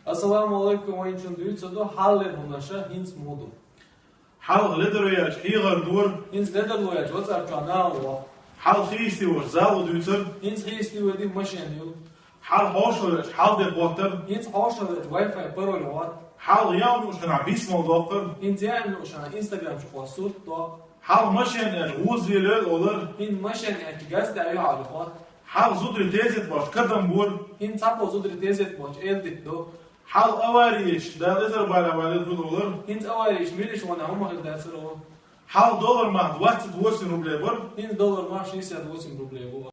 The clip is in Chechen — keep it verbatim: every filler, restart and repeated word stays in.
Ассаламу алейкум, вайн чун дувцаргда хьалхалера хӀамаш хӀинца муду. Хьалха ледар ваьча хьийгӀар дора. ХӀинца ледар ваьча вацӀар чу нах ва. Хьалха хийсте ваьча зала дувцар. ХӀинца хийсте ваьча машен ю. Хьалха хьошалгӀа ваьча хьал де хоттар. ХӀинца хьошалгӀа ваьча Wi-Fi пароль ва. Хьалха яа мушкана бисмал доккхар. ХӀинца яа мушкана Instagram чу кхо сурт доккхар. Хьалха машен яьча гӀуза лелар олар. ХӀинца машен яьча газ тӀа юхьа хоттар. Хьалха зударий тезет баьча кадам бора. ХӀинца цхьабола зударий тезет баьча элдит до. Хьалха авари еча, Дала эзар бала вале хул олар. ХӀинца авари еча милиша вана хӀама хир дацар олар. Хьалха доллар мах двадцать восемь рублей бар. ХӀинца доллар мах шестьдесят восемь рублей бу.